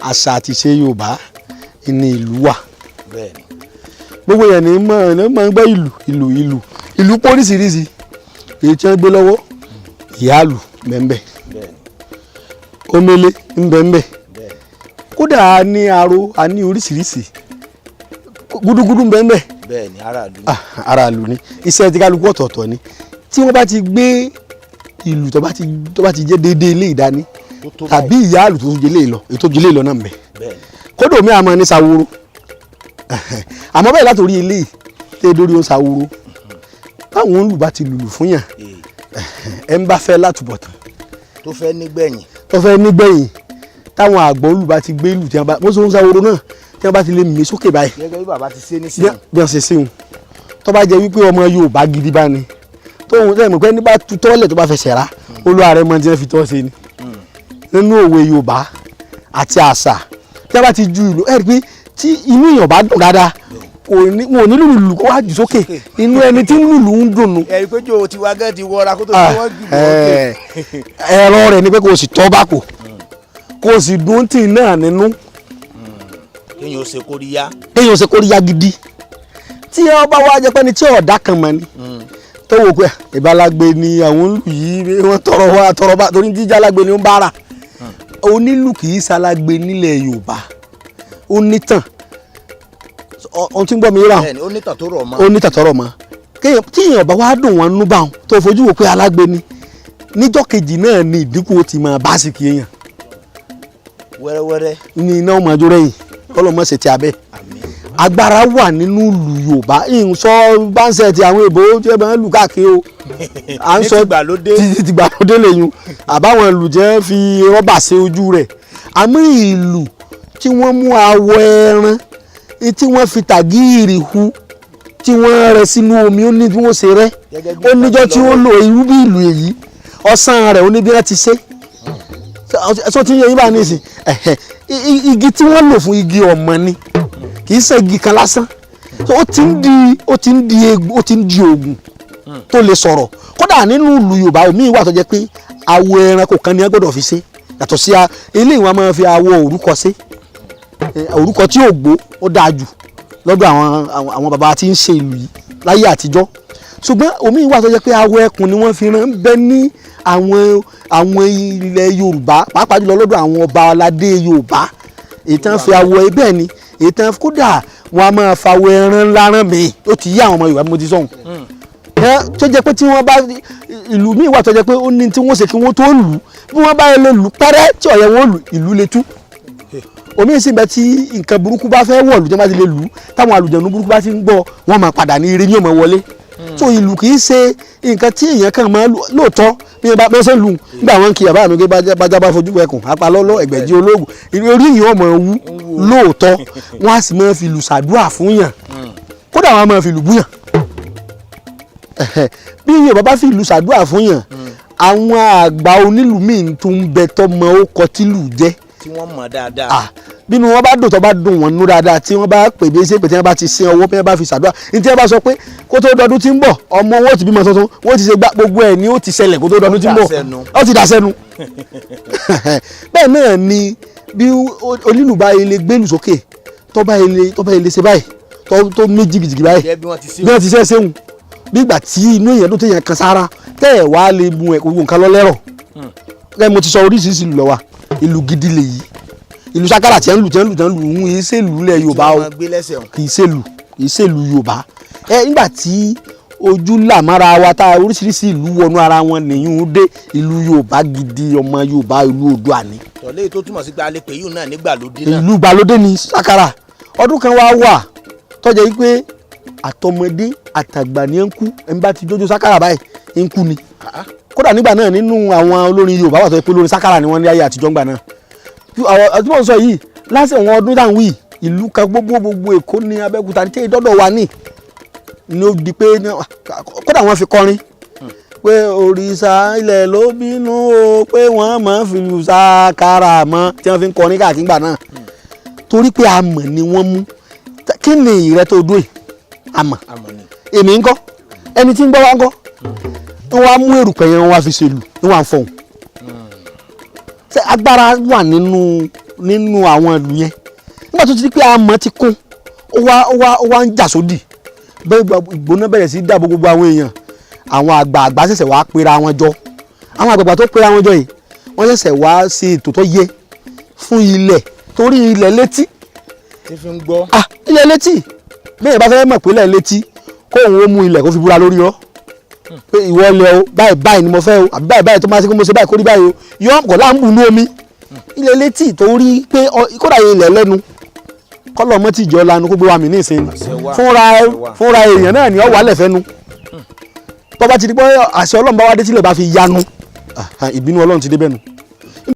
Àṣà àti ìṣe Yorùbá ní ìlú wà. Bẹ́ẹ̀ni. Gbogbo yẹn ní mọ̀ ní mọ̀ ń gbọ́ ìlú, ìlú, ìlú, ìlú póríṣiríṣi. Èyí tí wọ́n gbé lọ́wọ́, ìyáàlù mbẹ́mbẹ́, omele mbẹ́mbẹ́, kódà a ní aró, a ní oríṣiríṣi, gúdúgúdú mbẹ́mbẹ́. Bẹ́ẹ̀ni, aráàlú. Ah, aráàlú ni. Iṣẹ́ tí kálukú ọ̀tọ̀ọ̀tọ̀ ni. Tí wọ́n bá ti gbé ìlú tó bá ti jẹ́ déédéé ilé ìdání tó tó tàbí ìyáàlù tó tún jẹ́ lé lọ, èyí tó jẹ́ lé lọ náà ń bẹ. Kódà omi àmọ́ ní saworo, àmọ́ bẹ́ẹ̀ látòrí ilé yìí tẹ́ dórí ó saworo, táwọn olù bá ti lùlù fún yàn, ẹ ń bá fẹ́ látúbọ̀tán, tó fẹ́ nígbẹ̀yìn, tó fẹ́ nígbẹ̀yìn, táwọn àgbọ̀ olù bá ti gbé ìlù tí wọ́n bá wọ́n sọ ń saworo náà, tí wọ́n bá ti lè mí sókè báyìí, gẹ́gẹ́ bí bàbá ti ṣe bí nísìnyí, bí wọ́n ṣe ṣéun, tó bá jẹ́ wípé ọmọ Yorùbá gidi bá ní tóun sẹ́yìn mọ̀ pé ní bá tu tọ́lẹ̀ tó bá fẹsẹ̀ rá, olúwa rẹ̀ mọ tí wọ́n fi tọ́ ṣe ni. Nínú òwe Yorùbá àti àṣà, tí wọ́n bá ti ju ìlú, ẹ̀ rí pé tí inú èèyàn bá dùn dáadáa, kò ní wọn ò ní lùlù kó wá jù sókè. Inú ẹni tí ń lùlù ń dùn nù. Ẹ̀rí pé jò tí wá gẹ́ ti wọra kó tó fi wọ́n jù lókè. Ẹ̀rọ rẹ̀ ni pé kò sì tọ́ bá kò kò sì dùn tì náà nínú. Kéèyàn ó ṣe kóríyá. Kéèyàn ṣe kóríyá gidi. Tí ọba wa jẹ́ pé ní tí ọ̀dà kan mọ̀ ni, tó wò pé ìbálàgbé ni àwọn olù yìí, wọ́n tọrọ wá tọrọ bá torí jíjá alágbe ni ó ń bára. Onílù kì í ṣalágbe nílẹ̀ Yorùbá, ó nítàn. Ohun tí ń gbọ́ mi rà, Bẹ́ẹ̀ni, ó nítàn tó rọ̀ mọ́. ó nítàn tọrọ mọ́. Kéèyàn tí èèyàn bá wá dùn wọn nú bá wọn, tó fojú wò pé alágbe ni, níjọ́ kejì náà ni ìdínkù ó ti máa bá sí kí èèyàn Wẹ́rẹ́wẹ́rẹ́. Ní iná ọmọ ọjọ́ rẹ̀yìn kọ́lọ́ mọ́ ṣe ti abẹ́. Àmín. Agbára wà nínú ìlú Yorùbá. Ìsọ báńsẹ̀ ti àwọn èbó tí ẹ bá ń lù káàkiri o, à ń Ní sọ tìgbàlódé. Títí tìgbàlódé lẹ́yìn àbáwọn ìlú jẹ́ fi rọ́bà ṣe ojú rẹ̀. Àmọ́ ìlú tí wọ́n mú awọ ẹran tí wọ́n fi tàgíìrì hu, tí wọ́n rẹ sínú omi, ó ní bí wọ́n ṣe rẹ́. Gẹ́gẹ́ bí Ó níjọ́ tí ó lò irú bí ìlú èyí, ọ̀sán rẹ̀ ó ní bí wọ́n ti ṣe sọ tí ń yẹ yín bá ní ìsìn. Ẹ̀hẹ̀, igi tí wọ́n lò fún igi ọ̀mọ̀ ni, kì í ṣe igi kan lásán. So ó ti ń di egbò, ó ti ń di oògùn tó lè sọ̀rọ̀. Kódà nínú ìlú Yorùbá, omi wà tó jẹ́ pé awọ ẹranko kan ni ẹ gbọ́dọ̀ fi ṣe, yàtọ̀ sí eléyìí, wọ́n máa fi awọ òrúkọ ṣe. Òrúkọ tí ò gbó, ó dáa jù lọ́dọ̀ àwọn bàbá tí ń ṣe ìlú yìí láyé àtijọ́. Ṣùgbọ́n omi wà tó jẹ́ pé awọ ẹkùn ni wọ́n fi rán ń bẹ ní àwọn ilẹ̀ Yorùbá, pàápàá jùlọ lọ́dọ̀ àwọn ọba aládé Yorùbá, èyí tí wọ́n fi awọ bẹ́ẹ̀ ni, èyí tí wọ́n kódà wọ́n á máa fa awọ ẹran ńlá rán mi. Ó ti yí àwọn ọmọ Yorùbá bí mo ti sọ̀hún tó jẹ́ pé tí wọ́n bá ìlú míì wà tó jẹ́ pé ó ní tí wọ́n ṣe kí wọ́n tó lù ú. Bí wọ́n bá lè lù pẹ́rẹ́ tí ọ̀yẹ́ wọn lù, ìlú lè tú. Omi sì bẹ tí nǹkan burúkú bá fẹ́ wọ̀lú, tí wọ́n bá ti lè lù ú, táwọn àlùjànnú burúkú bá ti ń gbọ́, wọ́n máa padà ní ire ní ọmọ wọlé. So ìlù kì í ṣe nǹkan tí èèyàn kàn máa lù. Lóòótọ́, bí wọ́n bá ṣe ń lù nígbà wọn kí bàbá mi pé bájá bá fojú ẹkùn apalọ́lọ́ ẹgbẹ̀jì olóògùn, orí yìí ọmọ wú. Lóòótọ́, wọ́n á sì máa fi lù ṣàdúrà fún yàn, kódà wọ́n á máa fi lù búyàn. Bí Yorùbá bá fi ìlù ṣàdúrà fún yàn, àwọn àgbà onílù míì tún ń bẹ tọmọ ó kọ tílù jẹ́ tí wọ́n mọ̀ dáadáa. Ah, bínú wọn bá dùn, tó bá dùn wọn nú dáadáa, tí wọ́n bá pè bí ṣe pé tí wọ́n bá ti sin ọwọ́, bí wọ́n bá fi ṣàdúrà ní, tí wọ́n bá sọ pé kó tó dọdún tí ń bọ̀, ọmọ wọn ti bímọ tuntun, wọ́n ti ṣe gbá gbogbo ẹ̀ ní ó ti ṣẹlẹ̀ kó tó dọdún tí ń bọ̀. Ó Ó ti dà sẹ́nu. Bẹ́ẹ̀ náà ni bí onílù bá ilé gbélù sókè, tó bá ilé ṣe báyìí, tó mí jìgìjìgì báyìí, Jẹ́ bí wọ́n ti ṣe. Bí wọ́n ti ṣe ṣéun, bí ìgbà tí inú èèyàn dùn, téèyàn kan sára, tẹ́ ẹ̀ wá lè mú ẹ̀ gbogbo nǹkan lọ lẹ́rọ̀. Gẹ́gẹ́ mo ti sọ, oríṣiríṣi ìlú ló wà. Ìlú gidi lèyí. Ìlú sakara tí ń lù, tí ń lù, tí ń lù ń yìí ṣèlú lẹ̀ Yorùbá o. Tí wọ́n máa gbé lẹ́sẹ̀ wọn. Kì í ṣèlú, kì í ṣèlú Yorùbá ẹ. Nígbà tí ojú là mára wa, tá oríṣiríṣi ìlú wọnú ara wọn nìyún dé, ìlú Yorùbá gidi, ọmọ Yorùbá, ìlú Oòduà ni. Tọ̀lé tó túmọ̀ sí pé a lè pè yíò náà nígbàlódé náà. Ìlú gbàlódé ni sakara. Ọdún kan wá wà tọ́jà yìí pé àtọmọdé àtàgbà ní ń kú. Ẹni bá ti jójó sakara báyìí ń kú ni. Kódà nígbà náà, nínú àwọn olórin Yorùbá wà tó yẹ pé olórin sakara ni wọ́n ní ayé àtijọ́ ńgbà náà. Àwọn tí wọ́n sọ yìí lásìkò àwọn ọdún táwọn wí, ìlú kan gbogbo gbogbo Èkó ní Abẹ́òkúta ní tí ìdọ́dọ̀ wa ní ó di pé kódà wọ́n fi kọrin pé òrìṣà ilẹ̀ ló bínú o, pé wọ́n máa ń fi lu sakara mọ́, tí wọ́n fi ń kọrin káàkiri ńgbà náà, torí pé amọ̀ ni wọ́n mú. Kí ni ìrẹ́ tó dó yìí? Amọ̀. Àmọ́ ni. Èmi ńkọ́? Ẹni tí ń gbọ́ wá ńkọ́? Wọ́n wá mú erùpẹ̀ yẹn, wọ́n wá fi ṣèlù, wọ́n wá ń fọ̀hún. Ṣé agbára wà nínú Nínú àwọn ìlú yẹn, nígbà tó ti di pé amọ̀ ti kún, ó wá ń jà sódì bẹ́ẹ̀, ìgbóná bẹ̀rẹ̀ sí dàbò gbogbo àwọn èèyàn. Àwọn àgbààgbà ṣẹ̀ṣẹ̀ wá pera wọn jọ. Àwọn àgbààgbà tó pera wọn jọ yìí, wọ́n ṣẹ̀ṣẹ̀ wá ṣe ètò tó yẹ fún ilẹ̀, torí ilẹ̀ létí. Tí fi ń gbọ́. Ah, ilẹ̀ létí. Bẹ́ẹ̀ bá fẹ́ mọ̀ pé ilẹ̀ létí, kó òun ó mú ilẹ̀ kó fi búra lórí ọ pé ìwọ ilẹ̀ o, báyìí báyìí ni mo fẹ́ o, àbí báyìí báyìí tó máa ṣe kó mo ṣe báyìí kó rí báyìí o, yọ kọ̀ láǹbù ní omi. Ilẹ̀ létí, torí pé kódà ilẹ̀ lẹ́nu kọ́lọ̀ mọ́ tí ìjọ lanu kó gbé wa mì ní ìsinmi. Àṣẹ wà, Fúnra àṣẹ wà. fúnra èèyàn náà ni ọ wà lẹ̀fẹ́ nu. Tó bá ti di pé àṣẹ Ọlọ́run bá wá dé, tílẹ̀ bá fi yanu, ah, ìbínú Ọlọ́run ti dé bẹ́ẹ̀ nu.